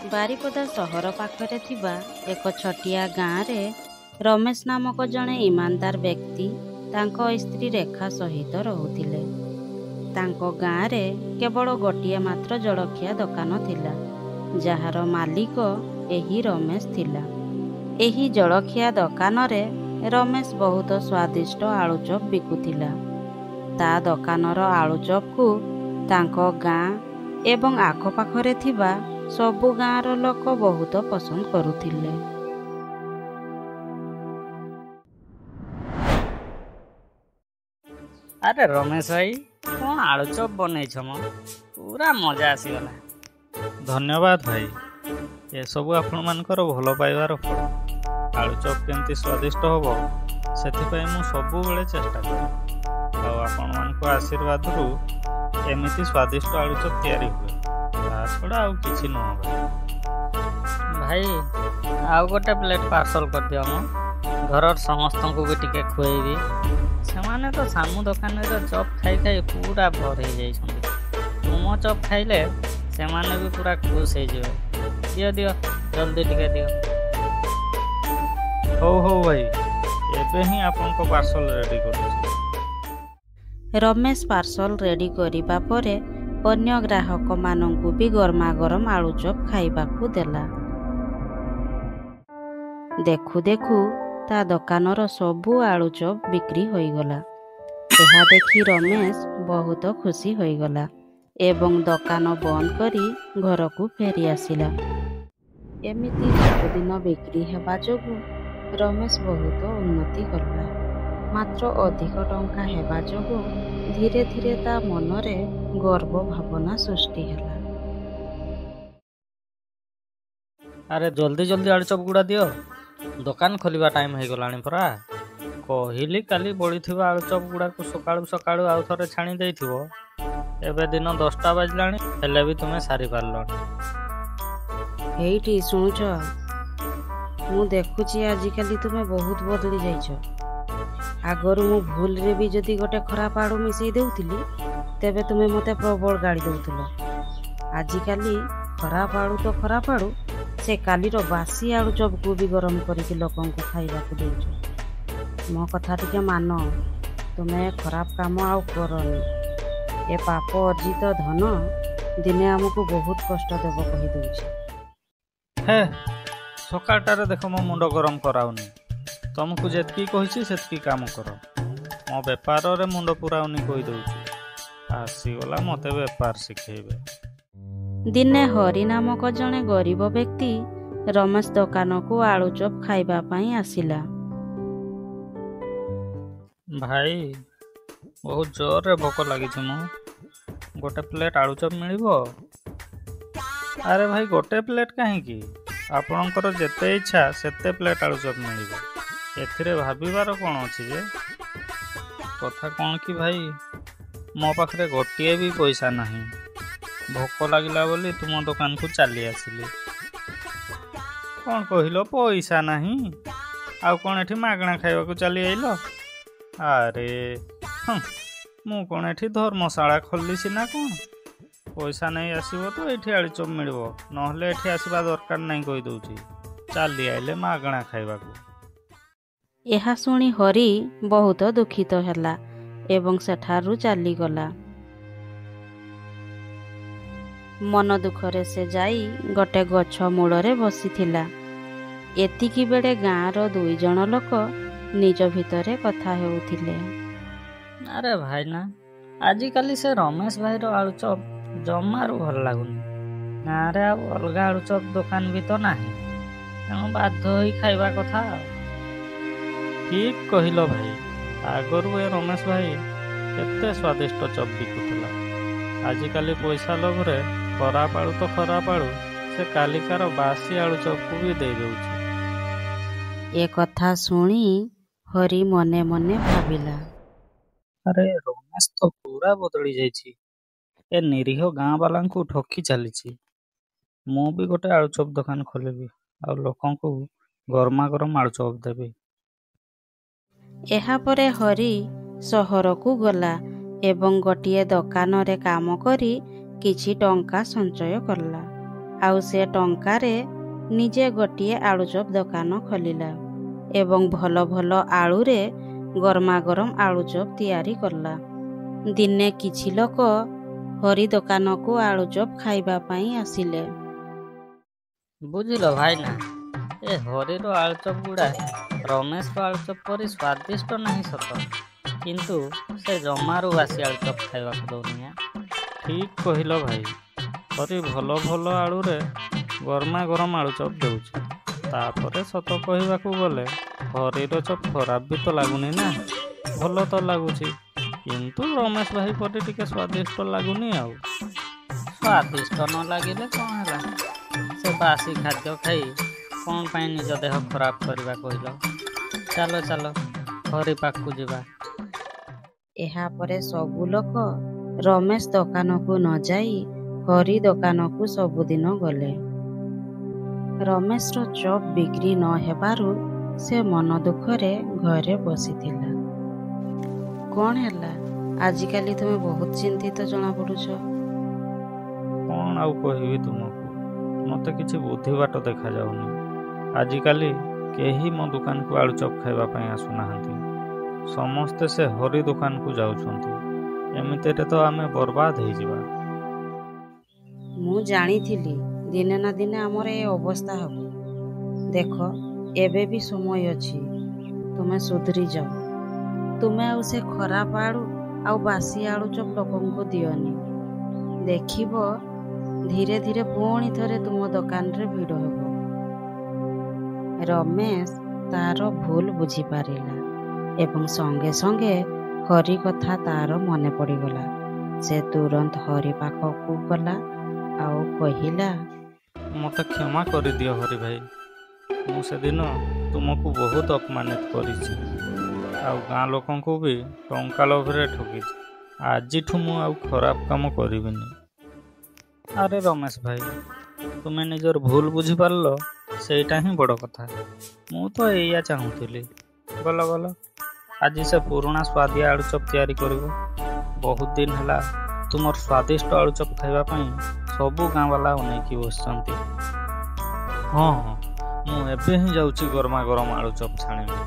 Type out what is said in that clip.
ବାରିପଦା ସହର ପାଖରେ ଥିବା ଏକ ଛୋଟିଆ ଗାଁରେ ରମେଶ ନାମକ ଜଣେ ଇମାନଦାର ବ୍ୟକ୍ତି ତାଙ୍କ ସ୍ତ୍ରୀ ରେଖା ସହିତ ରହୁଥିଲେ। ତାଙ୍କ ଗାଁରେ କେବଳ ଗୋଟିଏ ମାତ୍ର ଜଳଖିଆ ଦୋକାନ ଥିଲା, ଯାହାର ମାଲିକ ଏହି ରମେଶ ଥିଲା। ଏହି ଜଳଖିଆ ଦୋକାନରେ ରମେଶ ବହୁତ ସ୍ୱାଦିଷ୍ଟ ଆଳୁଚପ ବିକୁଥିଲା। ତା ଦୋକାନର ଆଳୁଚପକୁ ତାଙ୍କ ଗାଁ ଏବଂ ଆଖପାଖରେ ଥିବା ସବୁ ଗାଁର ଲୋକ ବହୁତ ପସନ୍ଦ କରୁଥିଲେ। ଆରେ ରମେଶ ଭାଇ, କ'ଣ ଆଳୁଚପ ବନେଇଛ ମ, ପୁରା ମଜା ଆସିଗଲା। ଧନ୍ୟବାଦ ଭାଇ, ଏସବୁ ଆପଣମାନଙ୍କର ଭଲ ପାଇବାର ଫଳ। ଆଳୁଚପ କେମିତି ସ୍ୱାଦିଷ୍ଟ ହେବ ସେଥିପାଇଁ ମୁଁ ସବୁବେଳେ ଚେଷ୍ଟା କରେ, ଆଉ ଆପଣମାନଙ୍କ ଆଶୀର୍ବାଦରୁ ଏମିତି ସ୍ୱାଦିଷ୍ଟ ଆଳୁଚପ ତିଆରି ହୁଏ, ତା ଛଡ଼ା ଆଉ କିଛି ନୁହଁ ଭାଇ। ଭାଇ, ଆଉ ଗୋଟେ ପ୍ଲେଟ୍ ପାର୍ସଲ କରିଦିଅ ମ, ଘରର ସମସ୍ତଙ୍କୁ ବି ଟିକେ ଖୁଏଇବି। ସେମାନେ ତ ସାମୁ ଦୋକାନରେ ଚପ୍ ଖାଇ ଖାଇ ପୁରା ଭର ହେଇଯାଇଛନ୍ତି। ତୁମ ଚପ୍ ଖାଇଲେ ସେମାନେ ବି ପୁରା ଖୁସ୍ ହେଇଯିବେ। ଦିଅ ଦିଅ, ଜଲ୍ଦି ଟିକେ ଦିଅ। ହଉ ହଉ ଭାଇ, ଏବେ ହିଁ ଆପଣଙ୍କ ପାର୍ସଲ ରେଡ଼ି କରୁଛି। ରମେଶ ପାର୍ସଲ ରେଡ଼ି କରିବା ପରେ ଅନ୍ୟ ଗ୍ରାହକମାନଙ୍କୁ ବି ଗରମା ଗରମ ଆଳୁଚପ ଖାଇବାକୁ ଦେଲା। ଦେଖୁ ଦେଖୁ ତା ଦୋକାନର ସବୁ ଆଳୁଚପ ବିକ୍ରି ହୋଇଗଲା। ଏହା ଦେଖି ରମେଶ ବହୁତ ଖୁସି ହୋଇଗଲା ଏବଂ ଦୋକାନ ବନ୍ଦ କରି ଘରକୁ ଫେରି ଆସିଲା। ଏମିତି ସବୁଦିନ ବିକ୍ରି ହେବା ଯୋଗୁଁ ରମେଶ ବହୁତ ଉନ୍ନତି କଲା। ମାତ୍ର ଅଧିକ ଟଙ୍କା ହେବା ଯୋଗୁଁ ଧୀରେ ଧୀରେ ତା ମନରେ ଗର୍ବ ଭାବନା ସୃଷ୍ଟି ହେଲା। ଆରେ ଜଲ୍ଦି ଜଲ୍ଦି ଆଳୁଚପ ଗୁଡ଼ା ଦିଅ, ଦୋକାନ ଖୋଲିବା ଟାଇମ୍ ହେଇଗଲାଣି ପରା। କହିଲି କାଲି ବଳିଥିବା ଆଳୁଚପ ଗୁଡ଼ାକୁ ସକାଳୁ ସକାଳୁ ଆଉ ଥରେ ଛାଣି ଦେଇଥିବ। ଏବେ ଦିନ 10ଟା ବାଜିଲାଣି, ହେଲେ ବି ତୁମେ ସାରିପାରିଲନି। ଏଇଠି ଶୁଣୁଛ, ମୁଁ ଦେଖୁଛି ଆଜିକାଲି ତୁମେ ବହୁତ ବଦଳି ଯାଇଛ। ଆଗରୁ ମୁଁ ଭୁଲରେ ବି ଯଦି ଗୋଟେ ଖରାପ ଆଳୁ ମିଶାଇ ଦେଉଥିଲି, ତେବେ ତୁମେ ମୋତେ ପ୍ରବଳ ଗାଳି ଦେଉଥିଲ। ଆଜିକାଲି ଖରାପ ଆଳୁ ତ ଖରାପ ଆଳୁ, ସେ କାଲିର ବାସି ଆଳୁ ଚପକୁ ବି ଗରମ କରିକି ଲୋକଙ୍କୁ ଖାଇବାକୁ ଦେଉଛ। ମୋ କଥା ଟିକେ ମାନ, ତୁମେ ଖରାପ କାମ ଆଉ କରନି। ଏ ପାପ ଅର୍ଜିତ ଧନ ଦିନେ ଆମକୁ ବହୁତ କଷ୍ଟ ଦେବ, କହିଦେଉଛି। ହେ, ସକାଳଟାରେ ଦେଖ ମୋ ମୁଣ୍ଡ ଗରମ କରାଉନି। ତମକୁ ଯେତିକି କହିଛି ସେତିକି କାମ କର, ମୋ ବେପାରରେ ମୁଣ୍ଡ ପୁରାଉନି କହିଦେଉଛି। ଆସିଗଲା ମୋତେ ବେପାର ଶିଖେଇବେ। ଦିନେ ହରି ନାମକ ଜଣେ ଗରିବ ବ୍ୟକ୍ତି ରମେଶ ଦୋକାନକୁ ଆଳୁଚପ ଖାଇବା ପାଇଁ ଆସିଲା। ଭାଇ, ବହୁତ ଜୋରରେ ଭୋକ ଲାଗିଛି, ମୁଁ ଗୋଟେ ପ୍ଲେଟ୍ ଆଳୁଚପ ମିଳିବ? ଆରେ ଭାଇ, ଗୋଟେ ପ୍ଲେଟ୍ କାହିଁକି, ଆପଣଙ୍କର ଯେତେ ଇଚ୍ଛା ସେତେ ପ୍ଲେଟ୍ ଆଳୁଚପ ମିଳିବ। ଏଥିରେ ଭାବିବାର କ'ଣ ଅଛି ଯେ? କଥା କ'ଣ କି ଭାଇ, ମୋ ପାଖରେ ଗୋଟିଏ ବି ପଇସା ନାହିଁ। ଭୋକ ଲାଗିଲା ବୋଲି ତୁମ ଦୋକାନକୁ ଚାଲି ଆସିଲି। କ'ଣ କହିଲ, ପଇସା ନାହିଁ? ଆଉ କ'ଣ ଏଠି ମାଗଣା ଖାଇବାକୁ ଚାଲି ଆଇଲ? ଆରେ ହଁ, ମୁଁ କ'ଣ ଏଠି ଧର୍ମଶାଳା ଖୋଲିଛି ନା କ'ଣ? ପଇସା ନେଇ ଆସିବ ତ ଏଇଠି ଆଳୁଚପ ମିଳିବ, ନହେଲେ ଏଠି ଆସିବା ଦରକାର ନାହିଁ କହିଦେଉଛି। ଚାଲି ଆଇଲେ ମାଗଣା ଖାଇବାକୁ। ଏହା ଶୁଣି ହରି ବହୁତ ଦୁଃଖିତ ହେଲା ଏବଂ ସେଠାରୁ ଚାଲିଗଲା। ମନ ଦୁଃଖରେ ସେ ଯାଇ ଗୋଟେ ଗଛ ମୂଳରେ ବସିଥିଲା। ଏତିକି ବେଳେ ଗାଁର 2 ଜଣ ଲୋକ ନିଜ ଭିତରେ କଥା ହେଉଥିଲେ। ଆରେ ଭାଇନା, ଆଜିକାଲି ସେ ରମେଶ ଭାଇର ଆଳୁଚପ ଜମାରୁ ଭଲ ଲାଗୁନି। ଗାଁରେ ଆଉ ଅଲଗା ଆଳୁଚପ ଦୋକାନ ବି ତ ନାହିଁ, ତେଣୁ ବାଧ୍ୟ ହୋଇ ଖାଇବା କଥା ଆଉ। ଠିକ୍ କହିଲ ଭାଇ, ଆଗରୁ ଏ ରମେଶ ଭାଇ କେତେ ସ୍ୱାଦିଷ୍ଟ ଚପ୍ ବିକୁଥିଲା। ଆଜିକାଲି ପଇସା ଲୋଭରେ ଖରାପ ଆଳୁ ତ ଖରାପ ଆଳୁ, ସେ କାଲିକାର ବାସି ଆଳୁ ଚପକୁ ବି ଦେଇଦେଉଛି। ଏ କଥା ଶୁଣି ହରି ମନେ ମନେ ଭାବିଲା, ଆରେ ରମେଶ ତ ପୁରା ବଦଳି ଯାଇଛି, ଏ ନିରୀହ ଗାଁ ବାଲାଙ୍କୁ ଠକି ଚାଲିଛି। ମୁଁ ବି ଗୋଟେ ଆଳୁଚପ ଦୋକାନ ଖୋଲିବି ଆଉ ଲୋକଙ୍କୁ ଗରମା ଗରମ ଆଳୁଚପ ଦେବି। ଏହାପରେ ହରି ସହରକୁ ଗଲା ଏବଂ ଗୋଟିଏ ଦୋକାନରେ କାମ କରି କିଛି ଟଙ୍କା ସଞ୍ଚୟ କଲା। ଆଉ ସେ ଟଙ୍କାରେ ନିଜେ ଗୋଟିଏ ଆଳୁଚପ ଦୋକାନ ଖୋଲିଲା ଏବଂ ଭଲ ଭଲ ଆଳୁରେ ଗରମା ଗରମ ଆଳୁଚପ ତିଆରି କଲା। ଦିନେ କିଛି ଲୋକ ହରି ଦୋକାନକୁ ଆଳୁଚପ ଖାଇବା ପାଇଁ ଆସିଲେ। ବୁଝିଲ ଭାଇନା, ଏ ହରିର ଆଳୁଚପ ଗୁଡ଼ା ରମେଶର ଆଳୁଚପ ପରି ସ୍ୱାଦିଷ୍ଟ ନାହିଁ ସତ, କିନ୍ତୁ ସେ ଜମାରୁ ବାସି ଆଳୁଚପ ଖାଇବାକୁ ଦଉନି। ଠିକ୍ କହିଲ ଭାଇ, ହରି ଭଲ ଭଲ ଆଳୁରେ ଗରମା ଗରମ ଆଳୁଚପ ଦେଉଛି। ତାପରେ ସତ କହିବାକୁ ଗଲେ ହରିର ଚପ୍ ଖରାପ ବି ତ ଲାଗୁନି ନା, ଭଲ ତ ଲାଗୁଛି, କିନ୍ତୁ ରମେଶ ଭାଇ ପରି ଟିକେ ସ୍ୱାଦିଷ୍ଟ ଲାଗୁନି। ଆଉ ସ୍ୱାଦିଷ୍ଟ ନ ଲାଗିଲେ କ'ଣ ହେଲା, ସେ ବାସି ଖାଦ୍ୟ ଖାଇ କ'ଣ ପାଇଁ ନିଜ ଦେହ ଖରାପ କରିବା କହିଲ? ଚାଲ ଚାଲ, ହରି ପାଖକୁ ଯିବା। ଏହାପରେ ସବୁ ଲୋକ ରମେଶ ଦୋକାନକୁ ନ ଯାଇ ହରି ଦୋକାନକୁ ସବୁଦିନ ଗଲେ। ରମେଶର ଚପ୍ ବିକ୍ରି ନ ହେବାରୁ ସେ ମନ ଦୁଃଖରେ ଘରେ ବସିଥିଲା। କ'ଣ ହେଲା, ଆଜିକାଲି ତୁମେ ବହୁତ ଚିନ୍ତିତ ଜଣାପଡ଼ୁଛ। କ'ଣ ଆଉ କହିବି ତୁମକୁ, ମୋତେ କିଛି ବୁଦ୍ଧି ବାଟ ଦେଖାଯାଉନି। ଆଜିକାଲି କେହି ମୋ ଦୋକାନକୁ ଆଳୁଚପ ଖାଇବା ପାଇଁ ଆସୁନାହାନ୍ତି, ସମସ୍ତେ ସେ ହରି ଦୋକାନକୁ ଯାଉଛନ୍ତି। ଏମିତିରେ ତ ଆମେ ବର୍ବାଦ ହେଇଯିବା। ମୁଁ ଜାଣିଥିଲି ଦିନେ ନା ଦିନେ ଆମର ଏ ଅବସ୍ଥା ହେବ। ଦେଖ, ଏବେ ବି ସମୟ ଅଛି, ତୁମେ ସୁଧୁରି ଯାଅ। ତୁମେ ଆଉ ସେ ଖରାପ ଆଳୁ ଆଉ ବାସି ଆଳୁଚପ ଲୋକଙ୍କୁ ଦିଅନି। ଦେଖିବ, ଧୀରେ ଧୀରେ ପୁଣି ଥରେ ତୁମ ଦୋକାନରେ ଭିଡ଼ ହେବ। ରମେଶ ତାର ଭୁଲ ବୁଝିପାରିଲା ଏବଂ ସଙ୍ଗେ ସଙ୍ଗେ ହରି କଥା ତାର ମନେ ପଡ଼ିଗଲା। ସେ ତୁରନ୍ତ ହରି ପାଖକୁ ଗଲା ଆଉ କହିଲା, ମୋତେ କ୍ଷମା କରିଦିଅ ହରି ଭାଇ, ମୁଁ ସେଦିନ ତୁମକୁ ବହୁତ ଅପମାନିତ କରିଛି ଆଉ ଗାଁ ଲୋକଙ୍କୁ ବି ଟଙ୍କା ଲୋଭରେ ଠକିଛି। ଆଜିଠୁ ମୁଁ ଆଉ ଖରାପ କାମ କରିବିନି। ଆରେ ରମେଶ ଭାଇ, ତୁମେ ନିଜର ଭୁଲ ବୁଝିପାରିଲ, ସେଇଟା ହିଁ ବଡ଼ କଥା। ମୁଁ ତ ଏଇଆ ଚାହୁଁଥିଲି। ଗଲ ଗଲ, ଆଜି ସେ ପୁରୁଣା ସ୍ୱାଦିଆ ଆଳୁଚପ ତିଆରି କରିବ। ବହୁତ ଦିନ ହେଲା ତୁମର ସ୍ୱାଦିଷ୍ଟ ଆଳୁଚପ ଖାଇବା ପାଇଁ ସବୁ ଗାଁ ବାଲା ଅନେଇକି ବସିଛନ୍ତି। ହଁ ହଁ, ମୁଁ ଏବେ ହିଁ ଯାଉଛି ଗରମା ଗରମ ଆଳୁଚପ ଛାଣିବି।